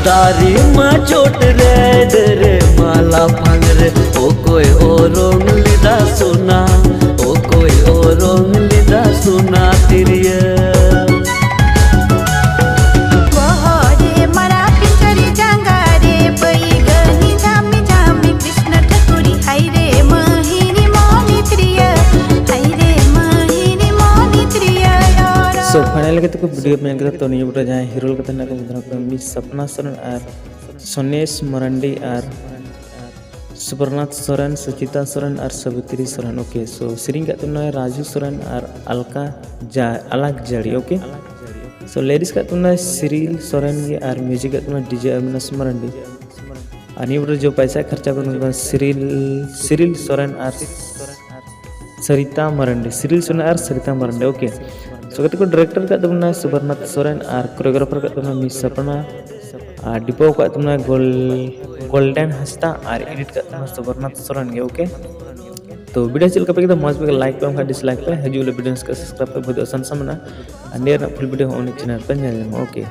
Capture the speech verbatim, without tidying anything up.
ᱫᱟᱨᱮ ᱢᱟ ᱪᱚᱴ ᱨᱮ ᱰᱟᱹᱨ ᱢᱟ ᱞᱟᱯᱷᱟᱝ ᱨᱮ, ᱚᱠᱚᱭ ᱚᱨᱚᱝ ᱞᱮᱫᱟ ᱥᱚᱱᱟ, ᱚᱠᱚᱭ ᱚᱨᱚᱝ ᱞᱮᱫᱟ ᱥᱚᱱᱟ ᱛᱤᱨᱭᱟᱹ᱾ ᱵᱚᱦᱚᱜ ᱨᱮ ᱢᱟᱨᱟ ᱯᱤᱧᱪᱟᱹᱨᱤ, ᱡᱟᱸᱜᱟ ᱨᱮ ᱵᱟᱹᱭᱜᱟᱹᱱᱤ, ᱡᱷᱟᱢᱤ ᱡᱷᱟᱢᱤ ᱠᱨᱤᱥᱱᱚ ᱴᱷᱟᱹᱠᱩᱨᱤ, ᱦᱟᱭ ᱨᱮ ᱢᱟᱹᱦᱤᱱᱤ ᱢᱚᱱᱤ ᱛᱤᱨᱭᱟᱹ, ᱦᱟᱭ ᱨᱮ ᱢᱟᱹᱦᱤᱱᱤ ᱢᱚᱱᱤ ᱛᱤᱨᱭᱟᱹ ᱨᱚᱨᱚ᱾ So, final ᱠᱟᱛᱮ ᱠᱚ video ᱧᱮᱞ ᱠᱮᱫᱟ, ᱛᱚ ᱱᱤᱭᱟᱹ video ᱡᱟᱦᱟᱸᱭ hero ᱞᱮᱠᱟᱛᱮ ᱦᱮᱱᱟᱜ ᱠᱚ ᱢᱤᱥ ᱥᱟᱯᱱᱟ ᱥᱚᱨᱮᱱ ᱟᱨ ᱥᱚᱱᱮᱥ ᱢᱟᱨᱟᱱᱰᱤ ᱟᱨ ᱥᱩᱵᱚᱨᱱᱟᱛᱷ ᱥᱚᱨᱮᱱ, ᱥᱩᱪᱤᱛᱟ ᱥᱚᱨᱮᱱ ᱟᱨ ᱥᱟᱵᱤᱛᱨᱤ ᱥᱚᱨᱮᱱ᱾ Okay, so ᱥᱮᱨᱮᱧ ᱠᱟᱜ ᱛᱟᱵᱚᱱᱟᱭ ᱨᱟᱡᱩ ᱥᱚᱨᱮᱱ ᱟᱨ ᱟᱞᱠᱟ ᱡᱟ-, ᱟᱞᱟᱠ ᱡᱟᱲᱤ᱾ Okay, so lyrics ᱠᱟᱜ ᱛᱟᱵᱚᱱᱟᱭ ᱥᱤᱨᱤᱞ ᱥᱚᱨᱮᱱ ᱜᱮ ᱟᱨ music ᱠᱟᱜ ᱛᱟᱵᱚᱱᱟᱭ DJ ᱚᱵᱤᱱᱟᱥ ᱢᱟᱨᱟᱱᱰᱤ᱾ ᱟᱨ ᱱᱤᱭᱟᱹ video ᱡᱚ ᱯᱟᱭᱥᱟ ᱠᱷᱚᱨᱪᱟ ᱠᱚ ᱱᱚᱝᱠᱟ ᱥᱤᱨᱤᱞ, ᱥᱤᱨᱤᱞ ᱥᱚᱨᱮᱱ ᱟᱨ ᱥᱟᱨᱤᱛᱟ ᱢᱟᱨᱟᱱᱰᱤ, ᱥᱤᱨᱤᱞ ᱥᱚᱨᱮᱱ ᱟᱨ ᱥᱟᱨᱤᱛᱟ ᱢᱟᱨᱟᱱᱰᱤ᱾ Okay, so ᱠᱟᱛᱮ ᱠᱚ director ᱠᱟᱜ ᱛᱟᱵᱚᱱᱟ ᱥᱩᱵᱚᱨᱱᱟᱛᱷ ᱥᱚᱨᱮᱱ ᱟᱨ choreographer ᱠᱟᱜ ᱛᱟᱵᱚᱱᱟ ᱢᱤᱥ ᱥᱟᱯᱱᱟ ᱟᱨ ᱰᱤᱯᱚ ᱠᱟᱜ ᱛᱟᱵᱚᱱᱟ ᱜᱳᱞ-, ᱜᱳᱞᱰᱮᱱ ᱦᱟᱸᱥᱫᱟ ᱟᱨ edit ᱠᱟᱜ ᱛᱟᱵᱚᱱᱟ ᱥᱩᱵᱚᱨᱱᱟᱛᱷ ᱥᱚᱨᱮᱱ ᱜᱮ᱾ Okay, ᱛᱚ video ᱪᱮᱫ ᱞᱮᱠᱟ ᱯᱮ ᱠᱮᱫᱟ, ᱢᱚᱡᱽ ᱯᱮ like ᱯᱮ, ᱵᱟᱝᱠᱷᱟᱱ dislike ᱯᱮ᱾ ᱦᱤᱡᱩᱜ ᱞᱮ video subscribe ᱯᱮ, ᱵᱷᱟᱹᱜᱤ ᱟᱥᱟᱱ ᱥᱟᱢᱱᱟ ᱟᱨ ᱱᱤᱭᱟᱹ ᱨᱮᱱᱟᱜ full video ᱦᱚᱸ ᱩᱱᱤ channel ᱯᱮ ᱧᱮᱞ ᱧᱟᱢᱟ᱾ Okay,